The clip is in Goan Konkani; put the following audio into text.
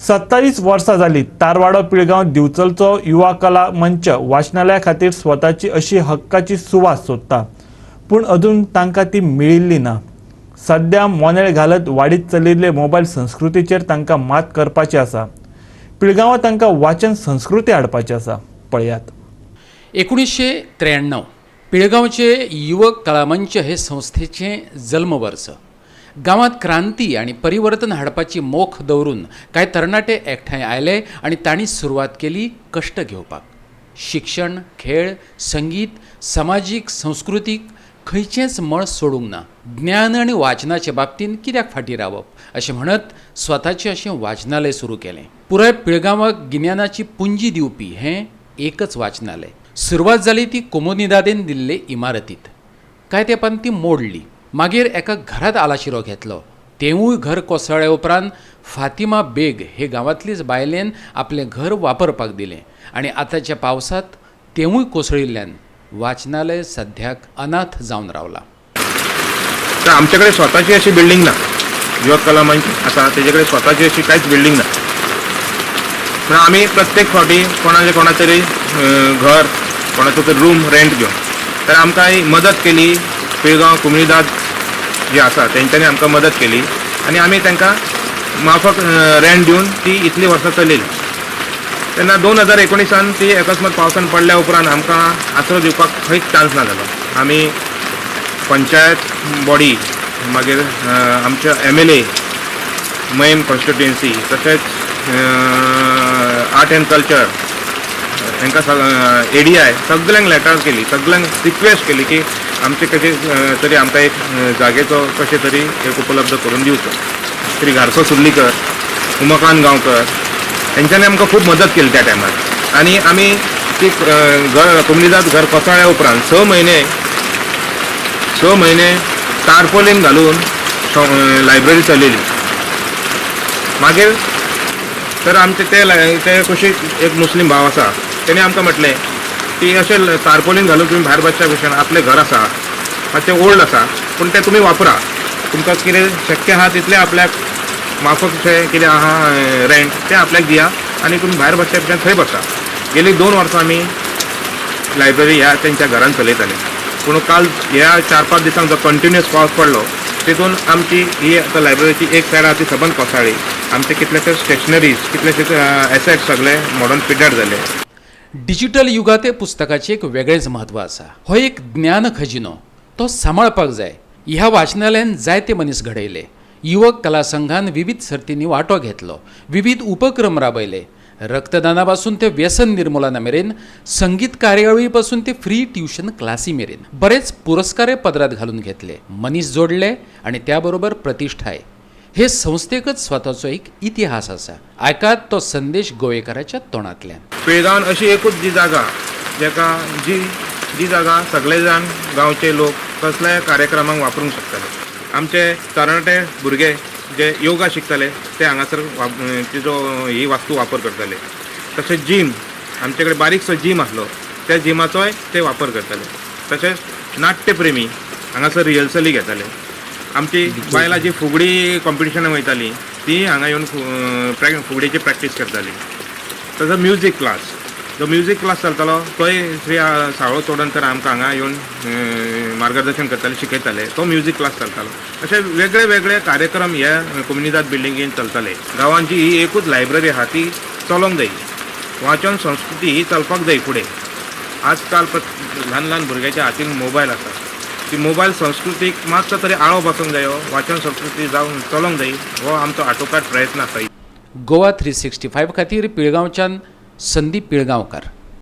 27 वर्सां जाली तारवाडो पिळगांव दिवचलचो युवा कला मंच वाचनालया खातीर स्वताची अशी हक्काची सुवात सोदता, पूण अजून तांकां ती मेळिल्ली ना. सद्या मोनेळ घालत वाडीत चलिल्ले मोबायल संस्कृतीचेर तांकां मात करपाची आसा. पिळगांवां तांकां वाचन संस्कृती हाडपाची आसा. पळयात. 1993 पिळगांवचे युवक कलामंच हे संस्थेचें जल्मवर्स. गांवांत क्रांती आनी परिवर्तन हाडपाची मोख दवरून कांय तरणाटे एकठांय आयले आनी तांणी सुरवात केली कश्ट घेवपाक. शिक्षण, खेळ, संगीत, समाजीक, संस्कृतीक खंयचेंच मळ सोडूंक ना. ज्ञान आनी वाचनाचे बाबतींत कित्याक फाटीं रावप अशें म्हणत स्वताचें अशें वाचनालय सुरू केलें. पुराय पिळगांवाक गिन्यानाची पुंजी दिवपी हें एकच वाचनालय. सुरवात जाली ती कोमुनिदादेन दिल्ले इमारतीत. कांय तेंपान ती मोडली. मागीर एका घरांत आलाशिरो घेतलो. तेवूय घर कोसळ्ळे उपरांत फातिमा बेग हे गांवांतलीच बायलेन आपलें घर वापरपाक दिलें आनी आतांच्या पावसांत तेवूय कोसळिल्ल्यान वाचनालय सद्याक अनाथ जावन रावलां. तर आमचे कडेन स्वताची अशी बिल्डींग ना. युवक कला मंच आसा तेजे कडेन स्वताची अशी कांयच बिल्डींग ना. पूण आमी प्रत्येक फावटी कोणाचे कोणा तरी घर, कोणाचो तरी रूम रेंट घेवन, तर आमकां मदत केली पिळगांव कोमुनिदाद जी आसा तेंच्यांनी आमकां मदत केली आनी आमी तांकां माफक रेंट दिवन ती इतलीं वर्सां चलयली. तेन्ना 2019 ती अकस्मात पावसान पडल्या उपरांत आमकां आसरो दिवपाक खंयच चान्स ना जालो. आमी पंचायत बॉडी, मागीर आमच्या MLA Mayem constituency, तशेंच आर्ट एंड कल्चर हांकां ADI सगल्यांक लेटर्स केली, सगल्यांक रिक्वेस्ट केली की आमचे कशें तरी आमकां एक जागेचो कशें तरी एक उपलब्ध करून दिवचो. श्री घारसो सुर्लीकर, उमाकांत गांवकर हेंच्यांनी आमकां खूब मदत केली त्या टायमार. आनी आमी ती घर कोमुनिदाद घर कोसळ्ळ्या उपरांत 6 म्हयने तारपोलीन घालून लायब्ररी चलयली. मागीर तर आमचे ते ते कुशीक एक मुस्लीम भाव आसा, तेणी आमकां म्हटलें की अशें तारपोलीन घालून तुमी भायर बसच्या भशेन आपलें घर आसा, मातशें ओल्ड आसा, पूण तें तुमी वापरा. तुमकां कितें शक्य आहा तितलें आपल्याक माफक कितें आहा रेंट तें आपल्याक दिया आनी तुमी भायर बसच्या पेक्षा थंय बसा. गेली 2 वर्सां आमी लायब्ररी ह्या तेंच्या घरान चलयताले. पूण काल ह्या 4-5 दिसांक जो कंटिन्युअस पावस पडलो तितून आमची ही आतां लायब्ररीची एक सायड आहा ती सबंद कोसळ्ळी. आमचे कितलेशे स्टेशनरीज, कितलेशेच एसेट्स सगळे मोडून पिड्ड्यार जाले. डिजिटल युगांत पुस्तकाचें एक वेगळेंच म्हत्व आसा. हो एक ज्ञान खजिनो, तो सांबाळपाक जाय. ह्या वाचनालयान जायते मनीस घडयले. युवक कला संघान विविध सर्तींनी वांटो घेतलो, विविध उपक्रम राबयले. रक्तदाना पासून ते व्यसन निर्मूलना मेरेन, संगीत कार्यावळी पासून ते फ्री ट्युशन क्लासी मेरेन बरेच पुरस्कारय पदरात घालून घेतले. मनीस जोडले आनी त्याबरोबर प्रतिश्ठाय. हे संस्थेकच स्वताचो एक इतिहास आसा. आयकात तो संदेश गोवेकाराच्या तोंडांतल्यान. पिळगांवान अशी एकूच जी जागा जेका जी जी जागा सगळे जाण गांवचे लोक कसल्याय कार्यक्रमांक वापरूंक शकताले. आमचे तरणाटे भुरगे जे योगा शिकताले ते हांगासर तिजो ही वास्तू वापर करताले. तशेंच जीम, आमचे कडेन बारीकसो जीम आसलो, त्या जिमाचोय ते वापर करताले. तशेंच नाट्यप्रेमी हांगासर रिहर्सली घेताले. आमची बायलां जी फुगडी कॉम्पिटिशनाक वयताली ती हांगा येवन फुगडीची प्रॅक्टीस करताली. तसो म्युजीक क्लास, जो म्युजीक क्लास चलतालो तोय श्री सावळो चोडणकर आमकां हांगा येवन मार्गदर्शन करताले, शिकयताले. तो म्युजीक क्लास चलतालो. अशे वेगळे वेगळे कार्यक्रम ह्या कोमुनिदाद बिल्डिंगेन चलताले. गांवांत जी ही एकूच लायब्ररी आहा ती चलोंक जाय. वाचन संस्कृती ही चलपाक जाय फुडें. आजकाल ल्हान ल्हान भुरग्याच्या हातीन मोबायल आसा. ती मोबायल संस्कृतीक मातसो तरी आळो बसूंक जायो. वाचन संस्कृती जावन चलोंक जाय. हो आमचो आटोकाट प्रयत्न आसा. गोवा 365 खातीर पिळगांवच्यान संदीप पिळगांवकार.